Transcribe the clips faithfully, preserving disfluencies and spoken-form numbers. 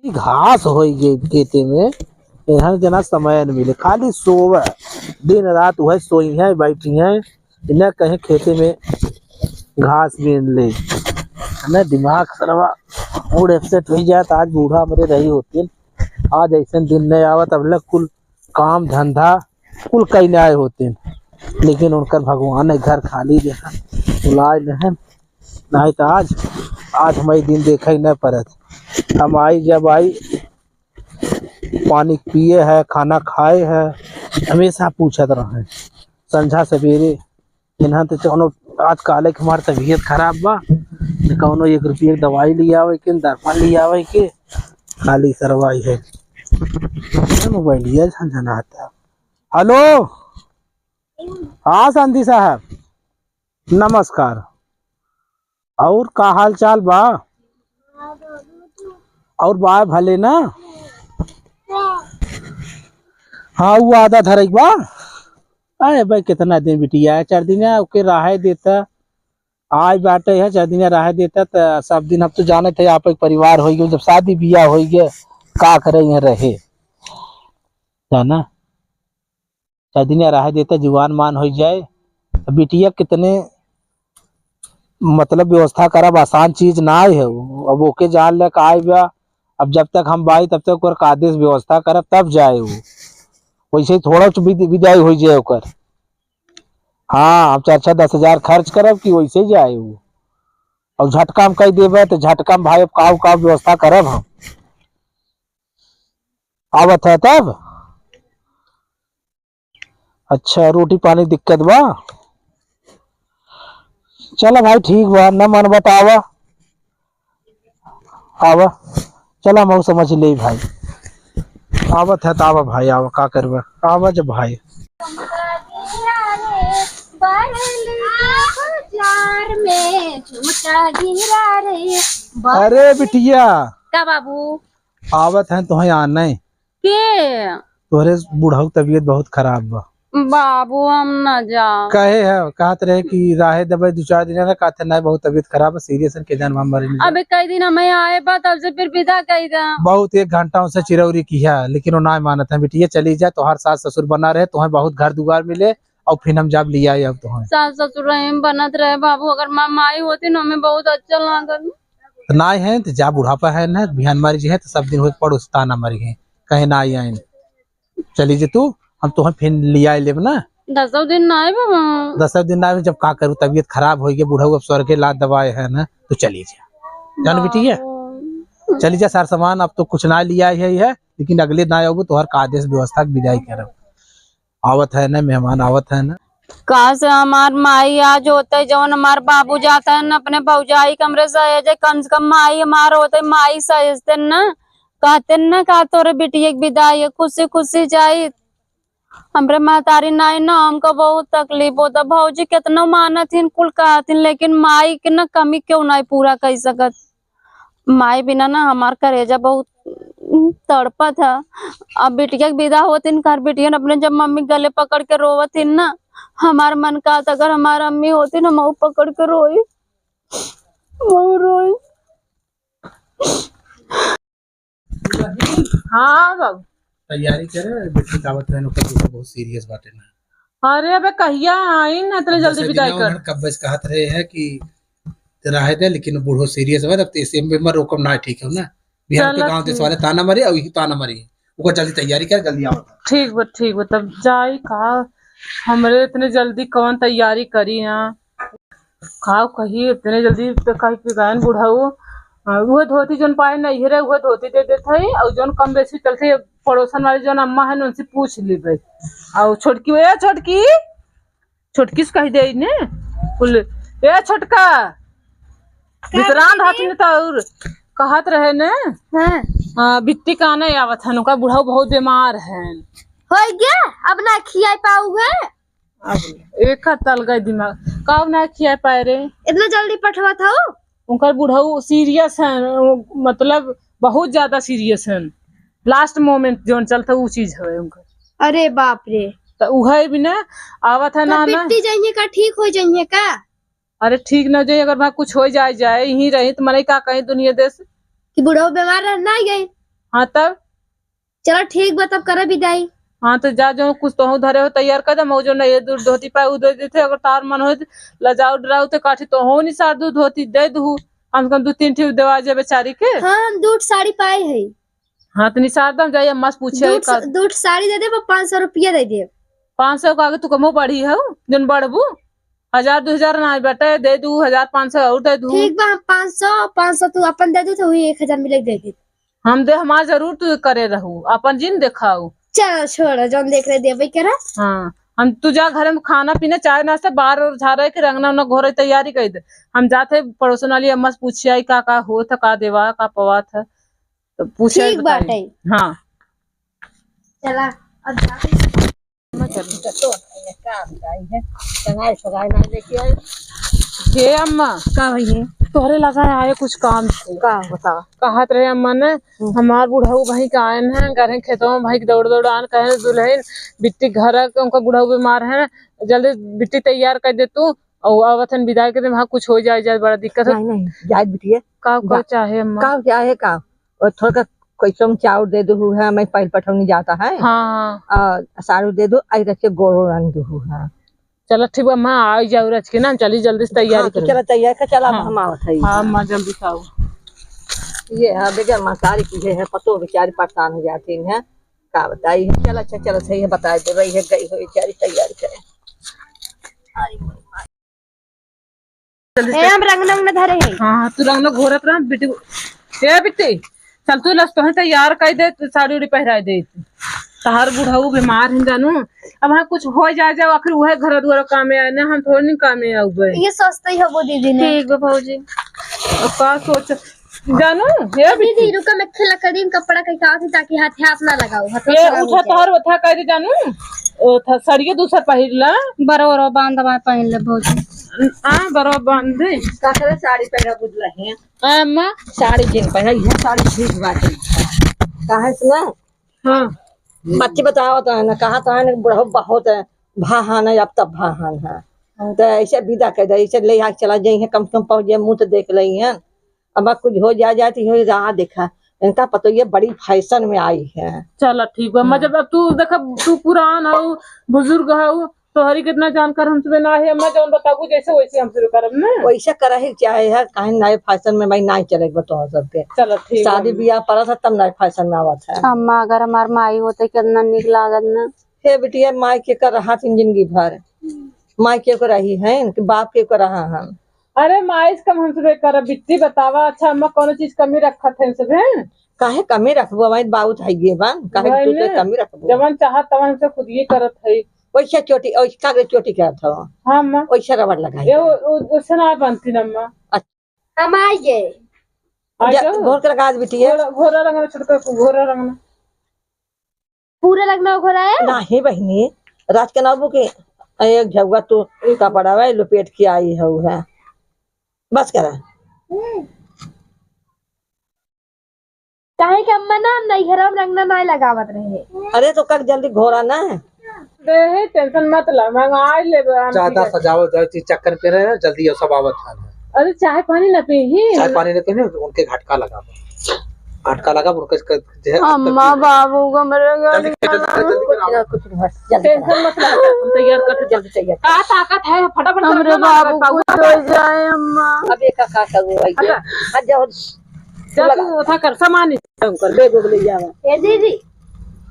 घास होई गई खेते में, इन्हन जना समय न मिले, खाली सोवे, दिन रात वह सोई हैं, बैठी हैं, इन्हें कहीं खेते में घास बीन ले। हमें दिमाग सरवा मूड अपसेट हो जाए, तो आज बूढ़ा हमरे रही होती, आज ऐसे दिन नहीं आवत, अब लग कुल काम धंधा कुल कई आए होते, लेकिन उनकर भगवान है घर खाली देखा, बुलाए नहीं, नहीं तो आज, आज हम ई दिन देखे ही न परत। हम आई, जब आई, पानी पिए है, खाना खाए है, हमेशा पूछत रहे संझा सवेरे। इन्हन तो कौनो आज काले के हमार तबीयत खराब बा, न कौनो एक रुपये के दवाई ले आवे के, न दर्पण ले आवे के, खाली सरवाई है। मोबाइलिया झनझनाता। हेलो, हाँ संधी साहब, नमस्कार। और का हाल चाल बा? और बा भले ना? हाँ, वो आधा धरई बा। अरे भाई, कितना दिन बिटिया है, चार दिन है, ओके रहे देता, आज बाटे है, चार दिन रहे देता, त सब दिन हम तो जानत है, आप एक परिवार होई गए, जब शादी बियाह होई गए, का करे यहाँ रहे, जाना? चार दिन रहे देता, जुआन मान होई जाए। अब बिटिया कितने, मतलब, व्यवस्था करब, आसान चीज ना है वो। अब ओके जान ले का आए बा, अब जब तक हम बाई, तब तक ओकर कायदे से व्यवस्था करब, तब जाए वो। वैसे ही थोड़ा सा विद-, विदाई होई जाए ओकर। हाँ, हम चार छः दस हजार खर्च करब कि वैसे ही जाए वो। और झटका हम कह देबे, तो झटका में भाई अब काऊ काऊ व्यवस्था करब हम। आवत है तब? अच्छा, रोटी पानी दिक्कत बा? चला भाई, ठीक बा, न मन बतावा। आवा, चला, हम समझ ले भाई। आवत है त आवा भाई, आवा, का करबा, आवा जब भाई। बाजार में झुमका गिरा रे। अरे बिटिया। का बाबू? आवत है तोहे आने। के? तोहरे बुढ़ऊ तबीयत बहुत खराब बा। बाबू, हम ना जाओ। कहे है, कहत रहे कि राहे देबे दू चार दिन ना, कहते नहीं, बहुत तबीयत खराब है, सीरियस है, के जान हम मरे नहीं। अबे कई दिन हमें आए बा, तब से फिर विदा कई दा। बहुत एक घंटा उनसे चिरौरी की है, लेकिन वो ना मानत है। बिटिया चली जा, तोहार सास ससुर बना रहे, तोहे बहुत घर दुआर मिले, और फिर हम जब लिया अब तोहे। सास ससुर रहे बनत रहे बाबू, अगर माँ माई होती ना, हमें बहुत अच्छा लागत। तो ना है तो जा, बुढ़ापा है ना, बिहान मरी जी है तो सब दिन हो पड़ोस ताना मरी है, कहे ना आई आइन। चली जे तू, हम तोहे फिर लिया लेब ना। दसों दिन ना आए बाबा। दसों दिन ना आए, जब का करू, तबीयत खराब होई गई, बुढ़ऊ अब स्वर्गे लात दबाए है ना, तो चली जा। जान बिटिया, बाबू। चली जा, सार सामान अब तो कुछ ना लिया है, है, लेकिन अगले ना आबू, तोहर का आदेश व्यवस्था के विदाई करब। आवत है ना, मेहमान आवत है ना। काश हमार माई आज होते, जौन हमार बाबू जाता है ना अपने भौजाई के हमरे सहेजे, कम से कम माई हमार होते, माई सहेजते ना, कहते ना का तोरे बिटिया के विदाई है, खुशी खुशी जाई। हमरे महतारी नाई ना, हमका बहुत तकलीफ होता। भौजी केतनो मानत हिन, कुल कहत हिन, लेकिन माई के ना कमी क्यों नाई पूरा कर सकत। माई बिना ना हमार करेजा बहुत तड़पत है। अब बिटिया के विदा होतिन, घर बिटिया ने अपने जब मम्मी गले पकड़ के रोवत हिन ना, हमार मन कहत अगर हमार अम्मी होती ना, हम पकड़ के रोई, हम रोई। हाँ बाबू। तैयारी करे, बेटी का आवत है, ओकर बहुत सीरियस बाटे ना। अरे अबे कहिया आई ना, इतने जल्दी जैसे विदाई बिना कर। उन्हन कब्बे से कहत रहे हैं कि रहे दे, लेकिन बूढ़ो सीरियस बा, तब तो इसे में मत रोकब ना, ठीक है ना? बिहार के चला गांव देश ठीक। वाले ताना मारे और यही ताना मारे। ओकर जल्दी तैयारी कर, जल्दी आवत है। ठीक बा, ठीक बा, तब जाई का? हमरे इतने जल्दी कौन तैयारी करी ना? का कही, इतने जल्दी तो कही कि गायन बुढ़ऊ, अ, उहे धोती जौन पाए नैहरे, उहे धोती दे देत है, और जौन कम बेसी चलते पड़ोसन वाली जौन अम्मा है, उनसे पूछ लेबे। और छोटकी, ए छोटकी, छोटकी से कह दे ने, बोले, ए छोटका, का विश्राम बोले? रहत ने तो और कहत रहे ने, हाँ। हाँ, बिट्टी का नहीं आवत है, उनका बुढ़ऊ बहुत बीमार है। हो गया, अब ना खिया पाऊंगे। अब एक तल गए दिमाग, काव ना खिया पाए रे। इतना जल्दी पठवा था वो? उनकर बुढ़ऊ सीरियस है, मतलब बहुत ज्यादा सीरियस है। लास्ट मोमेंट जोन चलता वो चीज है उनकर। अरे बाप रे। तो उहे भी ना आवत है तो ना, ना। बिट्टी जाइए का, ठीक हो जाइए का? अरे ठीक ना जाइए, अगर भाई कुछ हो जाए, जाए यहीं रही तो मने का कहीं दुनिया देश। कि बुढ़ऊ बीमार रह ना गई। हाँ तब? चला ठीक बा, तब करा विदाई। हाँ तो जा, जो कुछ तोहू धरे हो तैयार कर दे, मऊ जो नहीं ये दूर धोती पाए उ दे देते, अगर तार मन हो लजाऊ डराऊ तो काठी तोहू निसार दू, धोती दे दू, कम से कम दू तीन ठे देवा जे बेचारी के। हाँ, हम दू ठे साड़ी पाए है। हाँ तो निसार दम जाइए, अम्मा से पूछे दू ठे का स-, दू ठे साड़ी दे दे, पाँच सौ रुपया दे दे। पाँच सौ का आगे तू कमो बढ़ी है, जन बढ़बू। हजार दू हजार ना बेटे, दे दू हजार पाँच सौ और दे दू। ठीक बा, हम पाँच सौ, पाँच सौ तू अपन दे दू, तो वही एक हजार मिले दे दे। हम दे, हमार जरूर तू करे रहू, अपन जिन देखाऊ। चल छोड़, जौन देख रहे देबे करा। हाँ, हम तू जा घर में खाना पीना, चाय नाश्ता, बार और झारे के रंगना उंगना घोरे तैयारी कर दे। हम जाते पड़ोसन वाली अम्मा से पूछे आई का का होत है, का देवा, का पवात है, तो पूछे आई ठीक बताई। बाटे। हाँ। चला, अब जाते। हे अम्मा, का भइया? तोहरे लगा आए कुछ काम से। का बता? कहत रहे अम्मा ने, हम्म। हमार बुढ़ऊ भाई का आयन है, घर खेतवा में भाई के दौड़ दौड़ आन, कहे दुल्हन बिट्टी घर के, उनका बुढ़ऊ बीमार है, जल्दी बिट्टी तैयार कर दे तू, और आवत हन विदाई के दिन, वहाँ कुछ हो जाए, जाए बड़ा दिक्कत हो। नहीं, नहीं, जाए बिटिया। का, का जा-, चाहे अम्मा? का चाहे का? और थोड़ा कैसो में चाउर दे दू है, मैं पहल पठौनी जाता है। हाँ, हाँ। आ, साड़ू दे दू, आई रख के गोड़ो रंग दू है। चलो ठीक बा, अम्मा, आई जाऊ रच के ना, हम चली जल्दी से तैयारी हाँ, तो करी। चला तैयार कर, चला, हाँ। हम आवत है। हाँ, अम्मा, जल्दी से आओ। ये है, बेगर माँ सारी की है, पतो बेचारी परेशान हो जाती है। का बताई है? चल, अच्छा, चल, सही है, बता दे, वही है, गई हो बेचारी तैयारी करे। ए, हम रंगना उंगना धरे हैं। हाँ, हाँ, तू रंगना घोरत रह, बिट्टी। ए, बिट्टी, चल तू लस तोहे तैयार कर दे, तू साड़ी उड़ी पहराई दे। तहार बुढ़ऊ बीमार हैं जानू, अब हाँ कुछ हो जाए जाओ, आखिर वह घर दुआर कामे आए ना, हम थोड़ी नहीं कामे आउबे। ये सस्ता ही होबो दीदी ने। ठीक बा भौजी। अब का सोच जानू, हे दीदी, बिट्टी। रुका, मैं खेला करीम कपड़ा कहीं का थी, ताकि हाथ, हाथ ना लगाओ, हाथ ए, खराब हो उठा जाए। तोहर उठा कह दे जानू, ओ, था, साड़िए दूसर पहिर ला। बरो, बरो, बांध, बांध पहिर ले भौजी। आ, बरो बांध दे। का करे साड़ी पहरा बुझला है? आ, अम्मा। साड़ी जिन पहरा, ये साड़ी ठीक बात है। काहे से ना? हाँ। बच्ची बतावत है ना, कहा तो है ना, बुढ़ऊ बहुत है, भाहान है, अब तब भाहान है। हाँ। तो ऐसे विदा कर दे, ऐसे ले आके चला जाई है, कम से कम पहुँच जाए, मुँह तो देख लई है। अब कुछ हो जा जाए तो इहो राह देखा, इनका पतो ये बड़ी फैशन में आई है। चला ठीक बा, अम्मा, हाँ। जब अब तू देखा, तू पुरान हऊ, बुजुर्ग हऊ, तोहरी कितना जानकार हमसे ना है, अम्मा, जौन बताबू जैसे वैसे हमसे करब ना। वैसे करे ही चाहे है, काहे नए फैशन में भाई नाई चले बा तोहर सबके। चला ठीक बा, शादी अम्मा। बियाह पड़ा था तब नए फैशन में आवत है। अम्मा, अगर हमार माई होते कितना नीक लागत ना। हे बिटिया, माई के कर रहा थी जिंदगी भर, माई के को रही है, इनके बाप के को रहा हम। अरे माई से कम हमसे करब बिट्टी, बतावा। अच्छा अम्मा, कौनो चीज कमी रखत है सबे? काहे कमी रखबो? हमारे बाबू तो है ये बा, काहे वही तू तो ने। कमी रखबो? जवन चाहत तवन से खुद ये करत है। वैसे चोटी, वैसे कागज चोटी करत हो। हाँ अम्मा। वैसे रबड़ लगाई। ये वो, वो, वैसे ना बनती ना अम्मा। अच्छा। हम आइए। आ जा, जाओ। घोर के लगा दे बिटिया। घोरा, घोरा रंगना छोटका को, घोरा रंगना। पूरा रंगना घोरा है? नाही बहिनी, राज के नाबू के एक झउआ तू कपड़ा वही लपेट के आई हऊ है। बस करा। काहे के अम्मा ना नैहरा में रंगना नाय लगावत रहे। अरे तो कब जल्दी घोरा ना। देहे, tension मत ला, मंगाई लेबे आम ज्यादा की। सजावल जाए चीज चक्कर पे रहे, जल्दी ये सब आवत है। अरे चाय पानी ना पीही? चाय पानी ना पीही, उनके घटका लगाबो। घटका लगाबो, उनके क-, जे अम्मा बाबू को मेरे घर जल्दी, जल्दी, जल्दी, जल्दी, जल्दी, जल्दी। Tension मत ला, हम तैयार कर, जल्दी तैयार। का ताकत है, फटाफट हमरे बाबू को हो जाए अम्मा। अब एक का का हुआ है? हट जाओ। जा तू उठा कर, सामान ही कर, बैग उग ले जावा। ए दीदी,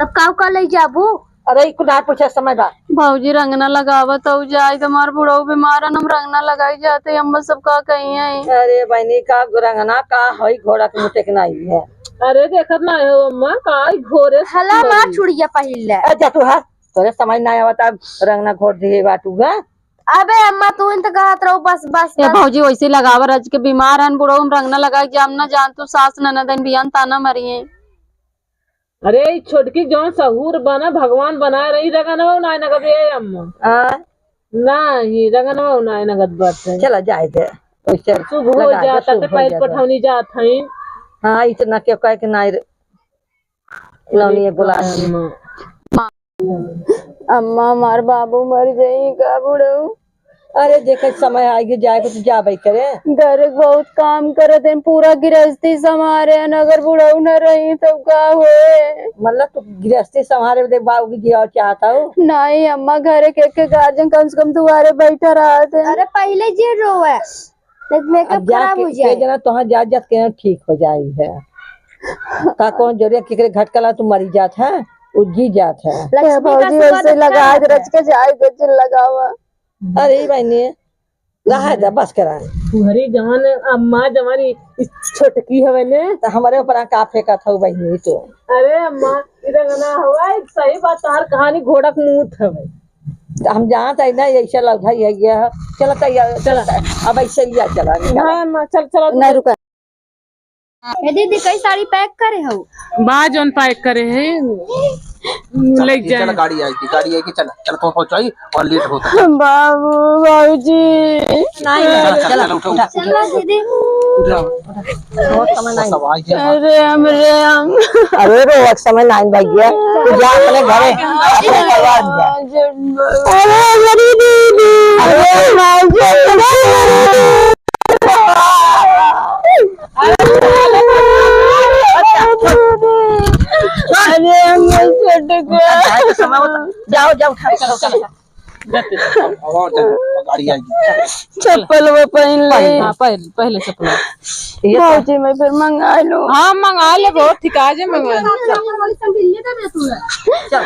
तब का का ले जाबू? अरे, ई कुल ना पूछे समय बा। भौजी रंगना लगावत हऊ जाए, तुम्हार बुढ़ऊ बीमार हन, हम रंगना लगाई जाते, अम्मा सब का कही है? अरे बहनी, का रंगना का हई, घोड़ा के मुँह टेकना ही है। अरे देखत ना हो अम्मा, का ई घोरे हला मार चुड़िया पहिर ले। ए, जा तू हा, तोरे समझ ना आवत, अब रंगना घोर दिए बाटू है। अबे अम्मा, तू इन तो कहत रहो, बस, बस, ए बस। भौजी, वैसे लगावा, रज के बीमार हन, बुढ़ऊ हम रंगना लगाई, जाम ना जान तू, सास ननद हन, बियान ताना मरिए। अरे, ई छोटकी जौन सहूर बना, भगवान बनाए रही, रंगनवा उनाए नगद ए अम्मा। आ? नाही, रंगनवा उनाए नगद बाटे। चला, जाए दे। वैसे शुभ हो लगा दे, जाता, शुभ तो हो पहल जाता। पठौनी जात हईं। हाँ, इतना क्यों कहे के नाही रे। लौनी अरे, गुलाब। अम्मा। अम्मा, हमार बाबू मर जाई का बुढ़ऊ? अरे, देखे समय आइगे जाए के, तो जाबे करे। घर के बहुत काम करत हैं, पूरा गृहस्थी संभारे हैं, अगर बुढ़ऊ न रही, तब का होए? मतलब, तू गृहस्थी संभारे बदे बाबूजी और चाहत हऊ? नहीं अम्मा, घर के एक गार्जियन कम से कम दुआरे बैठा रहत है। अरे, पहिले जे रोवे, नहीं तो मेकअप अब जा खराब के, हो के जाए। जना तोहार जात जात के ठीक हो जाई है। का कौन जरूरी है, केकरे घटकला तू मरी जात है, उ जी जात है। लक्ष्मी का भौजी, सुबह ऐसे तो लगा खराब के है। रच के जाए दे, चिल्ला लगावा। अरे, ई बहिनी, रहे दे, बस करा। तुहरी जवन अम्मा, जवन ई, ई छोटकी हवे ने। त हमरे ऊपर का फेंकत हऊ बहिनी तू? अरे अम्मा, ई रंगना हवा, ई सही बात, तोहार कहानी घोड़क मूत हवे। त हम जानत है ना, ऐसे लौधा ही है ये। चला तैयार, चला। अब ऐसे लिया चला, निकाला। हाँ, अम्मा, चल, चला। ना, रुका। ए दीदी, कई साड़ी पैक करे हो? बा जौन पैक करे है, चल, ले ये चल, जाए। गाड़ी आएगी, गाड़ी आएगी, चल, चल, पहुंच, पहुंचाई और लेट होता है। बाबू, बाबूजी। नहीं, चल, चल, चल, चल, उठो, उठो। चलो दीदी। उठो, उठो। बहुत समय नहीं। सब आई है। अरे हम, रे हम। अरे रो, एक समय नहीं भैया, तू जा अपने घरे, अपने परिवार में जा। अरे मेरी दीदी। अरे, अरे, हमर छोटका। जाओ, जाओ, उठा, चलो, चलो। गाड़ी आएगी। चप्पल वो पहन ले। हाँ, पहले, पहले चप्पल। भौजी, मैं फिर मंगा लूँ। हाँ, मंगा ले, बहुत ठीक, आज ही मंगा ले। चल।